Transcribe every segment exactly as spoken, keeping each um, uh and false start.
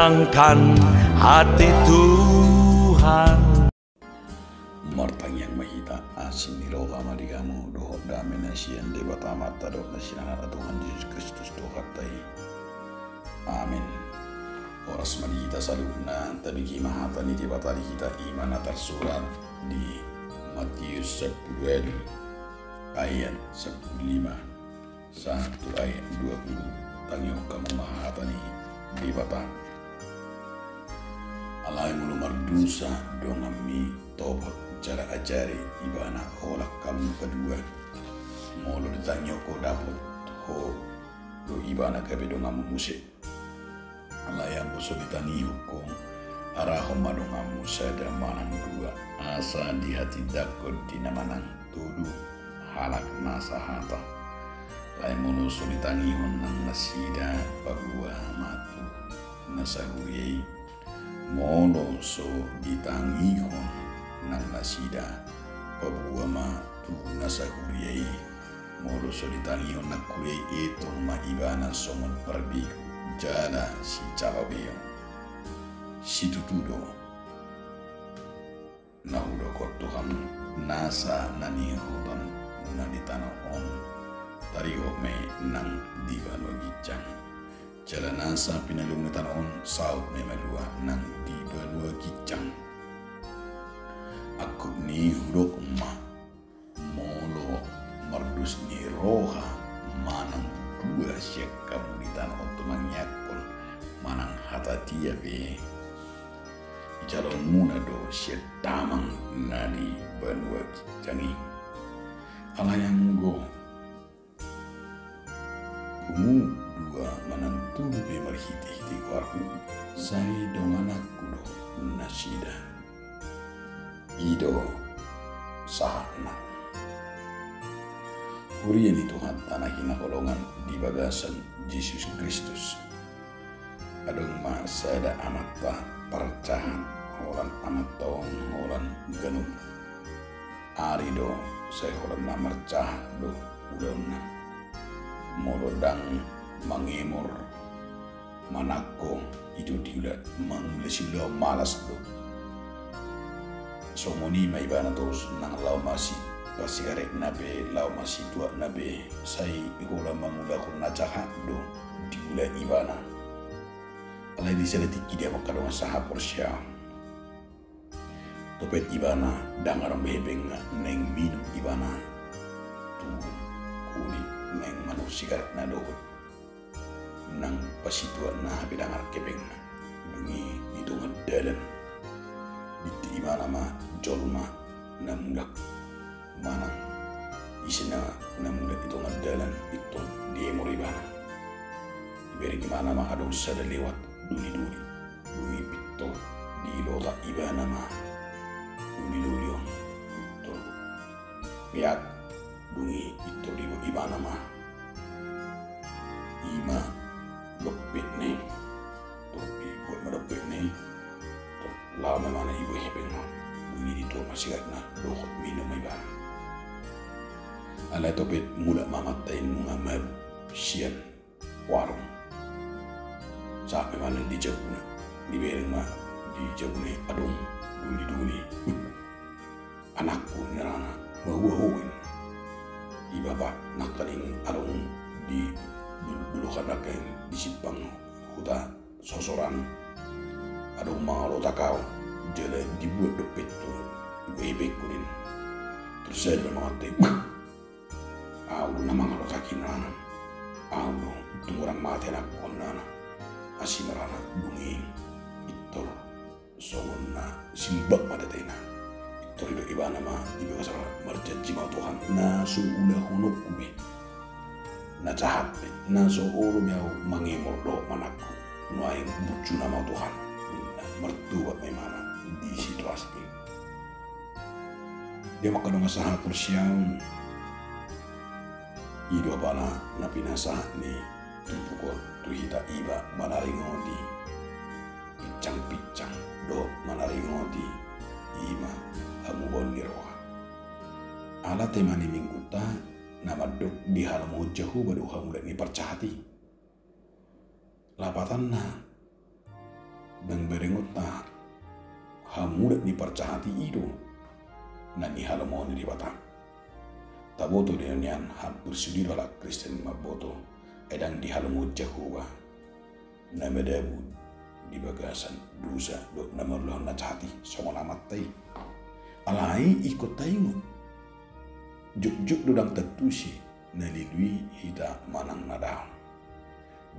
Kan hati Tuhan. Martangiang ma hita. Asi ni roha ma di hamu dohot dame na sian Debata Amanta dohot na sian Anakna Tuhan Jesus Kristus Tuhanta i. Amin. Horas ma di hita saluhutna. Tabege ma hata ni Debata di hita, i ma na tarsurat di Matius sampulu ualu ayat sampulu lima sahat tu ayat dua pulu. Tangihon hamu ma hata ni Debata. Alai molo mardosa donganmi, topot jala ajari ibana holan hamu padua. Molo ditangihon ho, dapot ho do ibana gabe donganmu muse. Alai anggo so ditangihon ho, arahon ma donganmu sada manang dua, asa dihatindanghon di na manang tolu halak na sahata. Alai molo so ditangihon nang nasida, paboa ma tu na sahuria i. Molo so ditangihon nang nasida, paboa ma tu na sahuria i. Molo so ditangihon nang huria i, etong ma ibana songon parbegu jala sicalobeon. Situtu do na hudok tu hamu, nasa na nihuton muna di tano on, taringot ma i nang di banua ginjang. Jala nasa pinalum ni tano on, saut ma i malua nang di banua ginjang. Angkup ni hudok ma, molo mardos ni roha manang dua sian hamu di tano on tu mangiangkon manang hata dia be, ijalo muna do sian Damang na di banua ginjang i. Alai anggo pungu dua manang tolu be marhitehite goarhu, sai dongananku do nasida. I do sahatna. Huria ni Tuhanta na hinaholongan di bagasan Jesus Kristus. Adong ma sada amanta parjahat, holan amanta on holan ganup. Ari do sai holan na marjahat do ulaonna. Molo ndang mangemor manangko, i do diula mangula siulaon, malas do. Songon i ma ibana torus, nang laho masi, pasigaretna be, laho masituakna be, sai holan mangulahon na jahat do diula ibana. Alai di sada tingki, di angka dongan sahaporseaon, topet ibana ndang adong be hepengna, naeng minum ibana tu huli, naeng manurus sigaretna dohot nang pasituakna hape ndang adong hepengna. Dung i di tonga dalan, didok ibana ma jolma na mulak manang ise na mulak di tonga dalan, pintor diemor ibana. Dibereng ibana ma adong sada lewat doli-doli. Dung i pintor dilotak ibana ma doli-doli on, pintor peak. Dung i pintor dibuat ibana ma i ma dompetna i. Pintor dibuat ma dompetna i. Laho ma ibana, dibuat hepengna. Dung i dituak ma sigaretna dohot minum ma ibana. Alai topet mulak ma amanta i nunga mabuk sian warung. Sahat ma ibana di jabuna. Dibereng ma di jabuna i adong doli-doli. Anakku, ninna, mahua ho? Ninna. I bapa, nangkaning adong di dol-, dolok nangkaning di simpang huta Sosoran, adong mangalotak ahu, jala dibuat dompethu, dibuat hepengku, ninna. Tersadar ma amanta i. Ahu do na mangalotak i, ninna. Ahu do, tung godang mate anakku on, ninna. Asi ma, ninna, dung i pintor songon na silbak ma detena. Pintor didok ibana ma di bagasan marjanji ma ahu, Tuhan, na so ulahononku be na jahat be, na so olo be ahu mangemor dohot manangko, nuaeng burju nama ahu, Tuhan, ninna. Martobat ma ibana di situasi i. Di angka dongan sahaporseaon, i do apala na pinasahat ni turpuk on tu hita, i ma manaringoti pinsang-pinsang dohot manaringoti i ma hamubaon ni roha. Ala tema ni minggunta na mandok dihalomohon Jahowa do hamulak ni parjahat i. Lapatanna, Ndang berengonta hamulat ni parjahat i do na nihalomohon ni Debata. Taboto do nian hampir sude do halak Kristen mamboto, ai ndang dihalomohon Jahowa na madabu di bagasan dosa dohot na mangulahon na jahat i songon amanta i. Alai ingkon taingot, jotjot do ndang tantu ise na leleng hita manang na daong.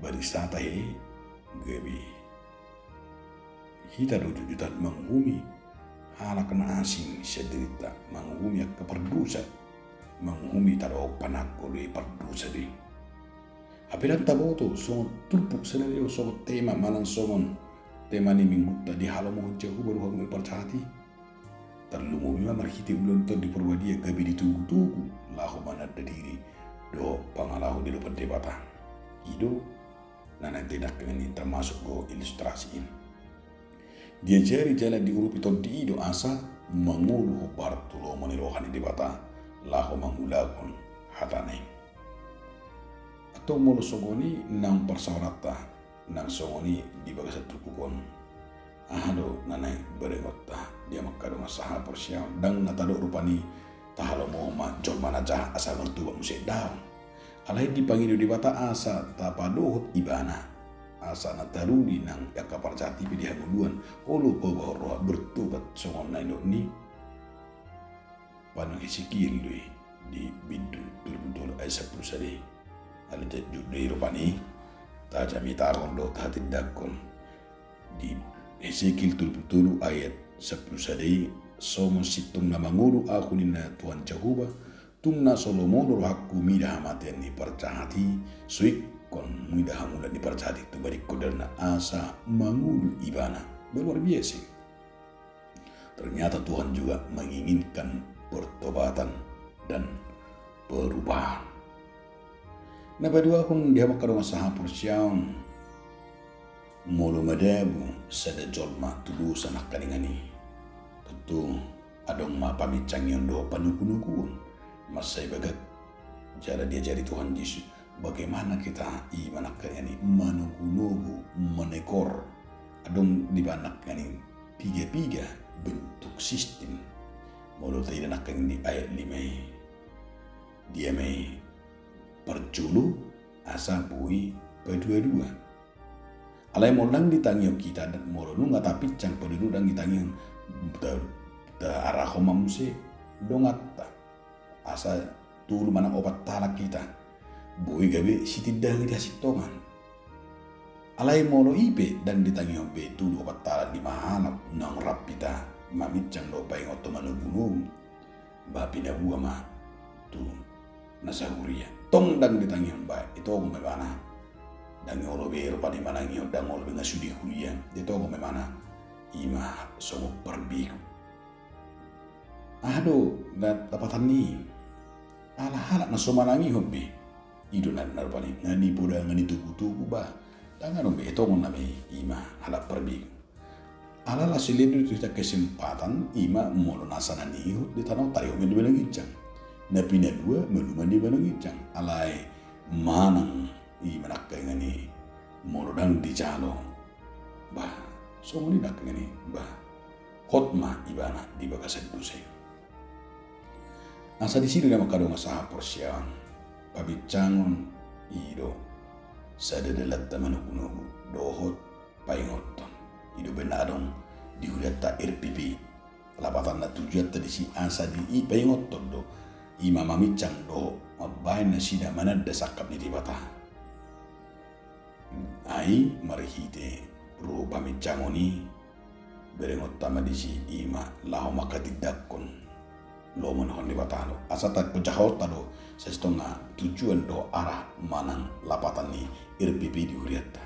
Baris hata he gabe hita do jotjotan manguhumi halak na asing sian dirinta, manguhumi angka pardosa, manguhumi tadok panangko do i pardosa do i. Hape ndang taboto songon turpuk sadari on, songon tema manang songon tema ni minggunta, dihalomohon Jahowa do hamu na parjahat i. Tarlumobi ma marhite ulaonta di Parbadia gabe ditogutogu laho mananda diri dohot pangalaho di adopan Debata. I do na naeng taida nangkaningan i, termasuk do ilustrasi i. Diajari jala diurupi Tondi i do asa mangolu hombar tu lomo ni roha ni Debata laho mangulahon hatana i. Antong molo songon i nang parsaoranta nang songon i di bagasan turpuk on, aha do na naeng berengonta di hamu angka dongan sahaporseaon? Ndang na tadok rupani tahalomohon ma jolma na jahat asa martobat muse, daong. Alai dipangido Debata asa tapadohot ibana, asa na taruli nang angka parjahat i pe di hangoluan, olo paboahon roha, bertobat, songon na nidok ni panurirang Hesekiel do i di bindu tolu pulu tolu ayat sampulu sada i. Alai jotjot do i rupani tajamitahon dohot tahatindangkon. Di Hesekiel tolu pulu tolu ayat sampulu sada i, songon sintong na mangolu ahu ninna Tuhan Jahowa, tung na so lomo do rohangku mida hamatean ni parjahat i, so ingkon mida hamulat ni parjahat i tu baringkon dalanna asa mangolu ibana. Luar biasa. Ternyata Tuhan juga menginginkan pertobatan dan perubahan. Na paduahon di hamu angka dongan sahaporseaon, molo madabu sada jolma tu dosa nangkaningan i, tontu adong ma paminsangion dohot panogunoguon. Mansai bagak jala diajari Tuhan Jesus bagaimana kita i ma nangkaningan i manogunogu, menegor. Adong di bagasan nangkaningan i piga-piga bentuk sistem. Molo taida nangkaningan i di ayat lima i, dia ma i parjolo asa boi paduadua. Alai molo ndang ditangihon hita, molo nunga tapinsang paduadua, ndang ditangihon, ta, taarahon ma muse donganta asa tolu manang opat halak hita, boi gabe sitindangi di hasintongan. Alai molo i pe ndang ditangihon be tolu opat halak, lima halak naung rap hita maminsang dohot paingothon, manogunogu, ba pinaboa ma tu nasa huria. Tong ndang ditangihon, ba itogon ma ibana, ndang olo be rupani manangihon, ndang olo be, nga sude huria, itogon ma ibana, i ma songon parbegu. Aha do na lapatan ni i? Ala halak na so manangihon be, i do na, na rupani nga nipoda, nga nitogutogu, ba ndang adong be, itogon nama i, i ma halak parbegu. Ala las i lendo tu hita kesempatan, i ma molo nasa na nihut di tano, tarihon ma di ibana ginjang. Na pinadua, malua ma di ibana ginjang. Alai manang i ma nangkaningan i molo ndang dijalo, bah, songon i nangkaningan i, bah, hot ma ibana di bagasan dosa i. Asa disi do di hamu angka dongan sahaporseaon, pabincangon i do sada dalanta manogunogu dohot paingothon. I do umbahen na adong di hurianta R P P. Lapatanna, tujuanta disi asa dipaingothon do, i ma maminsang dohot mambahen nasida mananda sangkap ni Debata. Ai marhite ro paminsangon i, berengonta ma disi, i ma laho manghatindanghon lomo ni roha ni Debata do, asa tajahaonta do sasintongna tujuan dohot arah manang lapatan ni R P P di hurianta.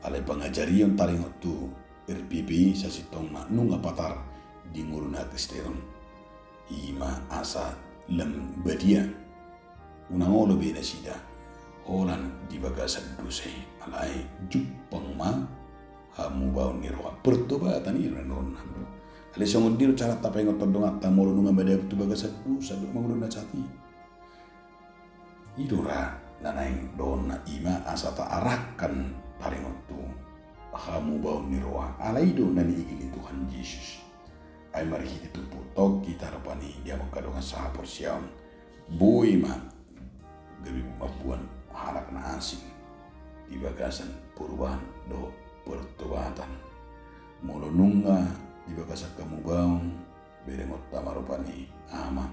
Alai pangajarion taringot tu R P P i sasintongna nunga patar di ngolu ni hakristenon, i ma asa lam badia, unang olo be nasida holan di bagasan dosa i. Alai jumpang ma hamubaon ni roha, pertobatan, i do na nidokna. Alai songon dia do cara tapaingothon donganta molo nunga madabu tu bagasan dosa dohot mangulahon na jahat i? I do ra na naeng dohonna, i ma asa taarahkan taringot tu hamubaon ni roha. Alai i do na niigil ni Tuhan Jesus. Ai marhite turpuk tok hita rupani di angka dongan sahaporseaon. Boi ma gabe mamboan halak na asing di bagasan perubahan dohot pertobatan. Molo nunga di bagasan hamubaon, berengonta ma rupani ama.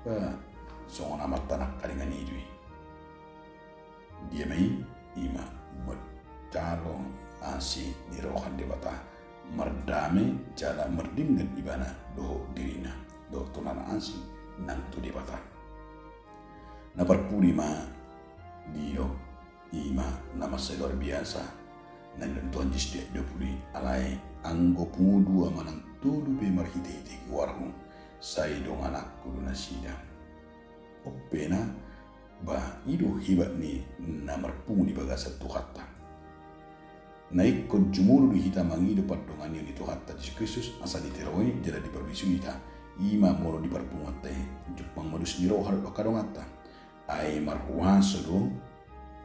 Ba, songon amanta nangkaningan i do i. Dia ma i, ima, bercalo asi ni roha ni Debata, mardame jala mardinggan ibana dohot dirina, dohot tona na asing nang tu Debata. Na parpudi ma didok, ima na mansai luar biasa na nidok ni Tuhan Jesus di ayat dua pulu i, alai anggo pungu dua manang tolu pe marhitehite goarmu, sai dongananku do nasida. Ompena, ba, i do hebat ni na marpungu di bagasan Tuhanta. Na ingkon jumolo do hita mangido pandonganion ni Tuhanta Jesus Kristus asa diteroi jala diparbisui hita, ima molo di parpunguanta i jumpang ma dos ni roha dohot angka donganta. Ai marhuaso do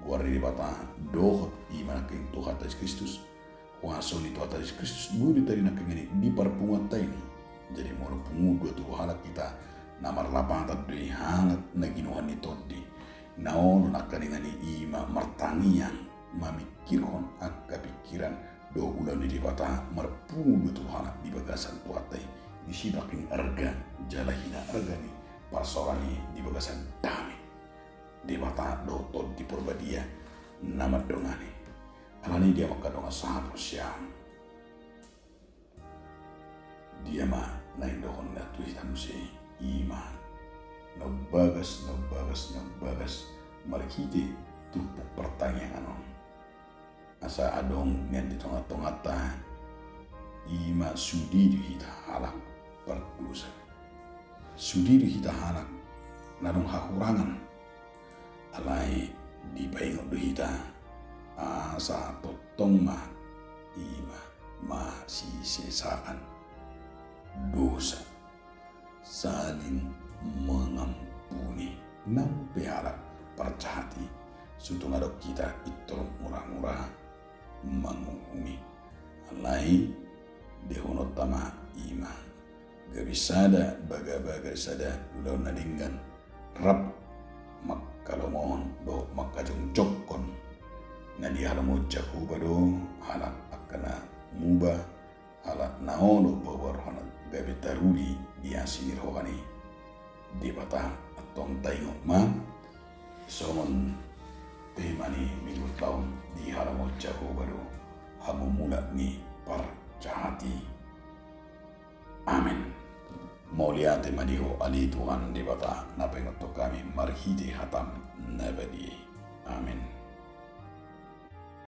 goar ni Debata dohot ima nangkin Tuhanta Jesus Kristus. Huaso ni Tuhanta Jesus Kristus boi do taida nangkin i di parpunguanta i. Jadi molo pungu dua tolu halak hita, na marlapatan do i halak na ginuhan ni tondi. Na olo nangkaningan i ima martangiang, mamikirhon angka pikiran dohot ulaon ni Debata, marpungu dua tolu halak di bagasan Tuhanta i. Disi nangkin arga jala hinaarga ni parsaoran i di bagasan dame Debata dohot Tondi Porbadia na mandongani. Alani i, dia ma angka dongan sahaporseaon, dia ma na nidokhon na tu hita muse, ima na umbagas, na umbagas, na umbagas marhite turpuk partangiangan on. Asa adong nian di tonga-tonganta, ima sude do hita halak pardosa. Sude do hita halak na adong hahurangan. Alai dipaingot do hita, asa tongtong ma ima mahasisesaan dosa, saling mengampuni. Nang pe halak parjahat i, so tung adong hita intong mura-mura manguhumi. Alai dehononta ma ima gabe sada bagabaga, sada ulaon na denggan, rap mangkalomohon dohot mangkajongjongkon. Na dihalomohon Jahowa do halak angka na muba, halak na olo paboa rohana gabe taruli di asi ni roha ni Debata. Antong taingot ma, songon tema ni Minggu on, dihalomohon Jahowa do hamumulak ni parjahat i. Amen. Mauliate ma di Ho ale Tuhan Debata, na paingothon hami marhite hataM na badia i. Amen.